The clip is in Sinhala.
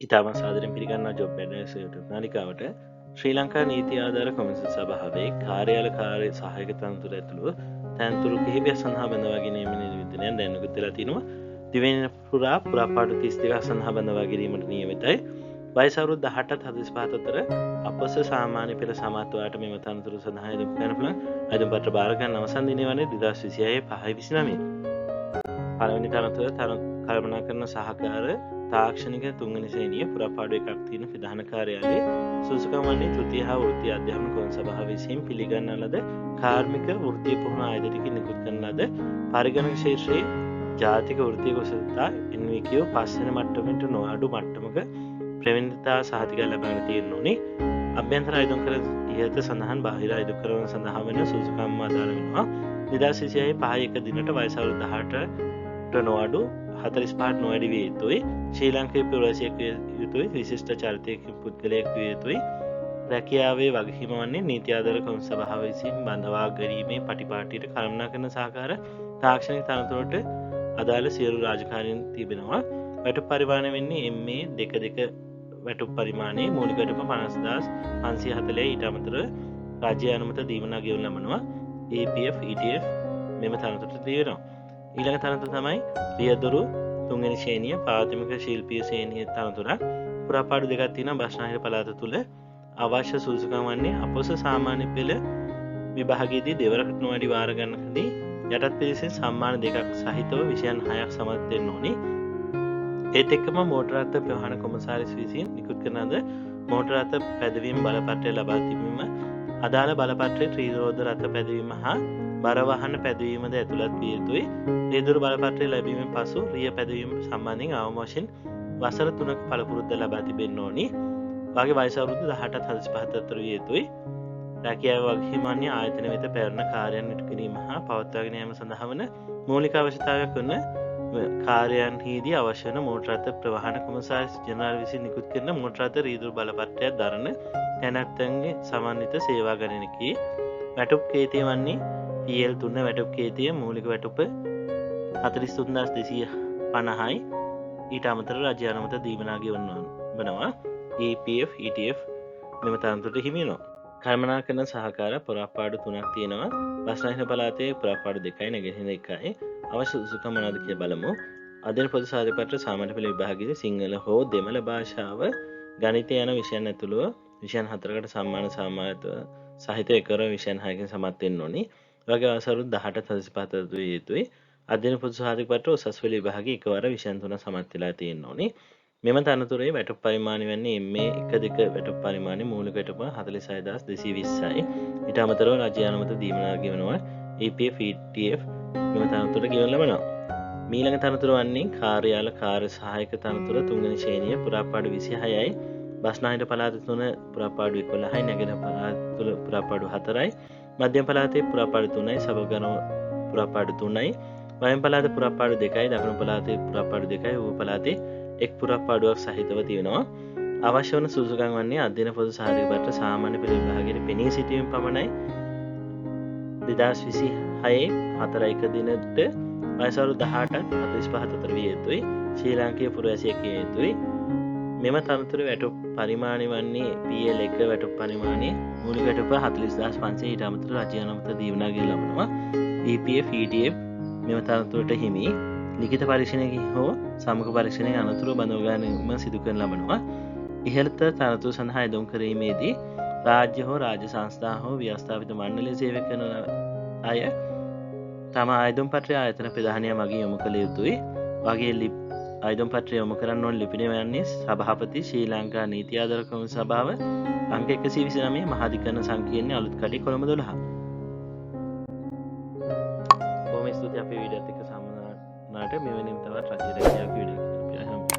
ඉතාම සාදරයෙන් පිළිගන්නවා ජොබ් ඇඩ්වයිසර් YouTube නාලිකාවට. ශ්‍රී ලංකා නීති ආධාර කොමිසම සභාවේ කාර්යාල කාර්ය සහායක තනතුර ඇතුළු තනතුරු කිහිපයක් සඳහා බඳවා ගැනීම නියෝජනය දැන් නිකුත් වෙලා තිනවා. දිවයින පුරා පුරාපාඩු 32ක් සඳහා බඳවා ගැනීමට නියමිතයි. වයස අවුරුදු 18ත් 45 අතර අපොස සාමාන්‍ය පෙළ සමත්වාට මෙම තනතුරු සඳහා අයදුම් කරන්න පුළුවන්. අයදුම් පත්‍ර බාර ගන්න අවසන් දිනය වන්නේ 2026 5/29. පළවෙනි තනතුර කළමනාකරන සහකාර තාක්ෂණික තුන්වෙනි ශ්‍රේණිය, පුරාපාඩු එකක් තියෙන ප්‍රධාන කාර්යාලයේ. සුදුසුකම් වන්නේ තෘතීය හා වෘත්තීය අධ්‍යාපන කොමිසම සභාව විසින් පිළිගන්නා ලද කාර්මික වෘත්තීය පුහුණු ආයතනයකින් නිකුත් කරන ලද පරිගණක ක්ෂේත්‍රයේ ජාතික වෘත්තීය කුසලතා NVQ පස්වෙනි මට්ටමට නොඅඩු මට්ටමක ප්‍රවීණතා සහතික ලබාගෙන තියෙන්න ඕනේ. අභ්‍යන්තර අයදුම් කර ඉහත සඳහන් බාහිර අයදුම් කරන සඳහා වෙන සුදුසුකම් අදාළ වෙනවා. 2026 5 1 දිනට වයස අවුරුදු 18ට නොඅඩු 45ට නොවැඩි විය යුතුයි. ශ්‍රී ලංකාවේ පුරවැසියෙක් විය යුතුයි. විශිෂ්ට චරිතයකින් පුද්ගලයෙක් විය යුතුයි. රැකියාවේ වගකීම වන්නේ නීති ආධාර කොමිසම සභාව විසින් බඳවා ගැනීමේ පටිපාටියට කළමනාකරන සහකාර තාක්ෂණික තනතුරට අදාළ සියලු රාජකාරීන් තිබෙනවා. වැටුප් පරිමාණය වෙන්නේ MA දෙක දෙක වැටුප් පරිමාණයේ මූලික වැටුප 50,540. ඊට අමතරව රාජ්‍ය අනුමත දීමනා ගෙවනු ලබනවා. EPF, ETF මෙම තනතුරට තියෙනවා. ඊළඟ තනතුර තමයි රියදුරු තුන්වෙනි ශ්‍රේණිය, ප්‍රාථමික ශිල්පීය ශ්‍රේණිය තනතුරක්. පුරාපාඩු දෙකක් තියෙනවා බස්නාහිර පළාත තුල. අවශ්‍ය සුදුසුකම් වන්නේ අපොස සාමාන්‍ය පෙළ විභාගයේදී දෙවරකට නොවැඩි වාර ගණනකදී යටත් පිරිසෙන් සම්මාන දෙකක් සහිතව විෂයන් 6ක් සමත් වෙන්න ඕනි. ඒත් එක්කම මෝටර රථ ප්‍රවාහන කොමසාරිස් විසින් නිකුත් කරන ලද මෝටර රථ පැදවීම බලපත්‍රය ලබා තිබීම, අදාළ බලපත්‍රයේ ත්‍රිරෝද රථ පැදවීම හා බර වාහන පැදවීමද ඇතුළත් විය යුතුයි. රියදුරු බලපත්‍රය ලැබීමෙන් පසු රිය පැදවීම සම්බන්ධයෙන් අවම වශයෙන් වසර 3ක පළපුරුද්ද ලබා තිබෙන්න ඕනි. වාගේ වයස අවුරුදු 18ත් 45 අතර විය යුතුයි. රැකියාව වගකීම වන්නේ ආයතන වෙත පැවරෙන කාර්යයන් ඉටු කිරීම හා පවත්වාගෙන යාම සඳහා වන මූලික අවශ්‍යතාවයක් වන කාර්යයන්හිදී අවශ්‍ය වන මෝටර රථ ප්‍රවාහන කොමසාරිස් ජෙනරාල් විසින් නිකුත් කරන මෝටර රථ රීදුරු බලපත්‍රයක් දරන තැනැත්තන්ගේ සමන්විත සේවා ගණනකි. වැටුප් කේතය වන්නේ PL 3 වැටුප් කේතය, මූලික වැටුප 43,250යි. ඊට අමතරව රාජ්‍ය අනුමත දීමනා ගෙවන වනවා. EPF, ETF මෙම තනතුරට හිමි වෙනවා. කළමනාකරන සහකාර පුරාපාඩු තුනක් තියෙනවා. බස්නාහිර පළාතේ පුරාපාඩු දෙකයි, නැගෙනහිර එකයි. අවශ්‍ය සුදුසුකම් මොනවද කියලා බලමු. අධ්‍යයන පොදු සාධකපත්‍ර සාමාන්‍ය පෙළ විභාගයේදී සිංහල හෝ දෙමළ භාෂාව, ගණිතය යන විෂයන් ඇතුළුව විෂයන් 4කට සම්මාන සමානත්ව සහිත එකවර විෂයන් 6කින් සමත් වෙන්න ඕනි. ඒ වගේම වයස අවුරුදු 18 45 අතර විය යුතුයි. අධ්‍යයන පොදු සාධකපත්‍ර උසස් පෙළ විභාගයේ එකවර විෂයන් 3 සමත් වෙලා තියෙන්න ඕනි. මෙම තනතුරේ වැටුප් පරිමාණය වන්නේ MA එක දෙක වැටුප් පරිමාණය, මූලික වැටුප 46,220යි. ඊට අමතරව රාජ්‍ය අනුමත දීමනා ගෙවනවා. EPF, ETF මෙම තනතුරට ගෙවනු ලබනවා. මීළඟ තනතුර වන්නේ කාර්යාල කාර්ය සහායක තනතුර තුන්වෙනි ශ්‍රේණිය, පුරාපාඩු 26යි. බස්නාහිර පළාත තුන පුරාපාඩු 11යි, නැගෙනහිර පළාත තුල පුරාපාඩු 4යි, මධ්‍යම පළාතේ පුරාපාඩු 3යි, සබගම පුරාපාඩු 3යි, වයඹ පළාත පුරාපාඩු 2යි, දකුණු පළාතේ පුරාපාඩු 2යි, ඌව පළාතේ එක් පුරාපාඩුවක් සහිතව තියෙනවා. අවශ්‍ය වන සුදුසුකම් වන්නේ අධ්‍යයන පොදු සහතික පත්‍ර සාමාන්‍ය පෙළ විභාගයේ පෙනී සිටීම පමණයි. 2026 4 1 දිනට වයස අවුරුදු 18ත් 45 අතර විය යුතුයි. ශ්‍රී ලාංකීය පුරවැසියෙක් විය යුතුයි. මෙම තනතුර වැටුප් පරිමාණය වන්නේ PL 1 වැටුප් පරිමාණය, මූලික වැටුප 40,500. ඊට අමතරව රාජ්‍ය අනුමත දීමනා ගෙන ලබනවා. EPF, ETF මෙම තනතුරට හිමි. ලිඛිත පරීක්ෂණයකින් හෝ සමුඛ පරීක්ෂණයකින් අනතුරුව බඳවා ගැනීම සිදු කරන ලබනවා. ඉහළත තනතුරු සඳහා අයදුම් කිරීමේදී රාජ්‍ය හෝ රාජ්‍ය සංස්ථා හෝ ව්‍යවස්ථාපිත මණ්ඩලයේ සේවය කරන අය තම අයදුම් පත්‍රය ආයතන ප්‍රධානියා මගින් යොමු කළ යුතුයි. වගේ අයදුම් පත්‍රය යොමු කරන්න ඕන ලිපිනය වන්නේ සභාපති, ශ්‍රී ලංකා නීති ආධාර කොමිසම සභාව, අංක 129, මහාධිකරණ සංකීර්ණ, අලුත් කඩේ, කොළඹ 12. බොහොම ස්තුතියි අපේ වීඩියෝත් එක්ක සම්බන්ධ වුණාට. මෙවැනිම තවත් රජයේ රැකියාවක වීඩියෝ එකකින් අපි හමු.